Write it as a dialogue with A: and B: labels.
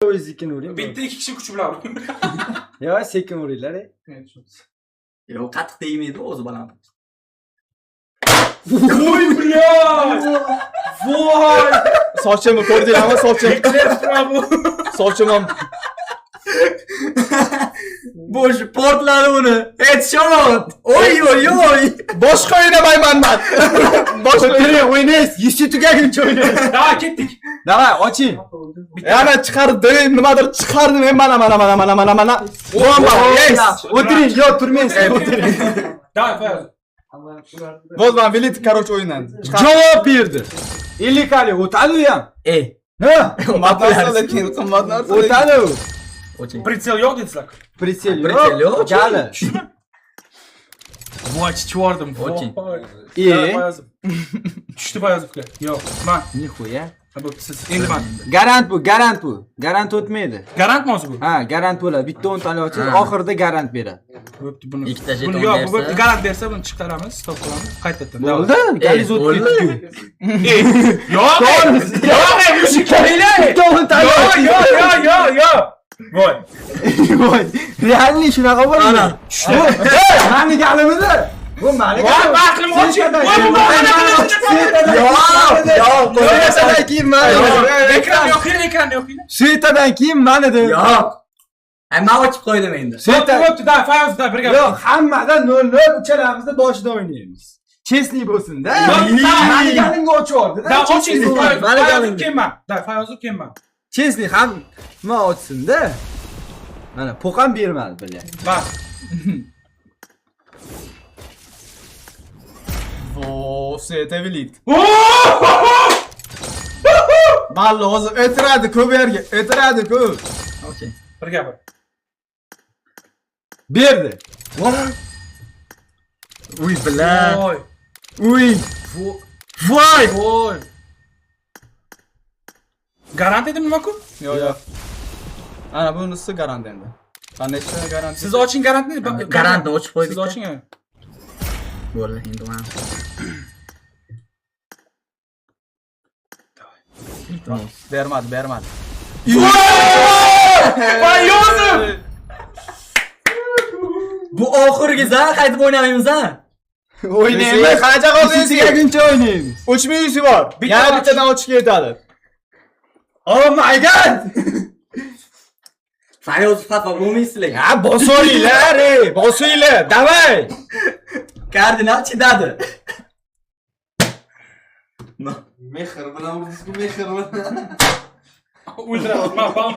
A: O'zingiznikini uring.
B: Bitta ikki kishi kuchi bilan uring.
A: Yo, sekin uringlar. E.
C: Yo'q, qattiq tegmaydi o'zi baland.
B: Voy, блядь! Voy!
D: Sochimni ko'rdinglarmi? Sochim.
B: Bu.
D: Sochim ham
C: Bo'sh portladi uni. Headshot. Oy oy oy.
D: Boshqa o'ynamayman man. Boshqa
A: O'tiring, o'ynaysiz. Yuzchi tugaguncha o'ynaysiz.
B: Давай, ketdik.
A: Давай, oching.
D: Yana chiqardim, nimadir chiqardim. Men mana mana mana mana mana mana. Bomba. Yes.
A: O'tiring, yo'q, turmang, siz o'tiring.
B: Давай, Fayoz.
D: Bo'ldi, man bilet, короче, o'yindan.
A: Javob berdi. 50 kali o'tadi u ham.
C: Ey.
A: Ha?
D: Qimmat narsa lekin, qimmat narsa. Lekin.
A: O'tadi u.
C: O'ching.
B: Прицел yo'q dedilar.
A: Прицел yo'q.
C: Прицел yo'q.
A: Gali.
B: Voy, chichib.
C: O'ching.
A: E.
B: Fayozov. Tushdi Fayozovga. Yo'q, man.
A: Нихуя.
B: Ha, bo'pti, siz. Endi man.
A: Garant bu, garant bu. Garant o'tmaydi.
B: Garantmi o'zi bu?
A: Ha, garant bo'ladi. Bitta o'nta olasiz,
C: Ha.
A: Oxirida garant beradi.
B: Bo'pti, buni.
C: Ikkita
B: Buni
C: jeton
B: yo'q, bu
C: bersa.
B: bo'pti, garant bersa buni chiqaramiz, stop qilamiz, qaytadan.
A: Bo'ldi, galiz o'tib
C: Bo'ldi.
A: ketdi.
B: Ey, yo'q, yo'q, ey, mushuk kelinglar.
A: Bitta o'nta
B: Yo'q, yo'q, yo'q, yo'q, yo'q. Voy.
A: Voy, реально shunaqa bo'ldi.
C: Ana.
A: Tushdi. Mani galimidi? Bu mani
B: Voy,
A: galim.
B: aqlim oching. Voy, bu
D: Yo'q, yo'q,
A: Svetadan keyin mani.
B: Ekran yoqinglar, ekran yoqinglar.
A: Svetadan keyin mani dedi.
C: Yo'q. Ay, men ochib qo'ydim endi.
A: Sveta.
B: Bo'pti, da, Fayoz, da, birga.
A: Yo'q, hammada 0-0 uchalamizda boshida o'ynaymiz. Честный bo'lsin-da. Mani galimga ochib yubordi-da.
B: Da, oching, Fayoz.
C: Mani
B: Fayozov
C: galimga.
B: kelma. Da, Fayozov kelma.
A: Честный hamma ochsin-da. Mana po'qam bermadi, бля.
B: Va.
D: Vo, Sveta bilit. Balli hozir o'tiradi ko'p yerga, o'tiradi ko'p.
C: O'ching.
B: Birga bir.
A: Berdi.
C: Uy, бля.
B: Voy.
A: Uy.
C: Voy.
B: Voy. Garant edimi nima ku?
D: Yo'q, yo'q. Ana bunisi garant endi. Qanday garant?
B: Siz oching garantni.
C: Garantni ochib qo'y
B: Siz
C: bitta.
B: oching. Ha.
C: Bo'ldi, endi man. Iltimos.
D: Bermadi, bermadi.
B: Fayozov!
C: Bu oxirgisi, ha, qaytib o'ynamaymiz, ha?
A: O'ynaymiz.
D: Qancha qoldi
A: Yuzchi tugaguncha o'ynaymiz.
D: 3000 yuzi bor.
B: Bitta
D: Yana
B: och.
D: bittadan ochishga yetadi.
A: Oh my God!
C: Fayozov xafa bo'lmaysizlar.
A: Ha, bosinglar, ey, bosinglar. Давай.
C: Kardinal chidadi.
E: Mehr bilan urdingiz-ku, mehr bilan.
B: O'ldiramiz. Man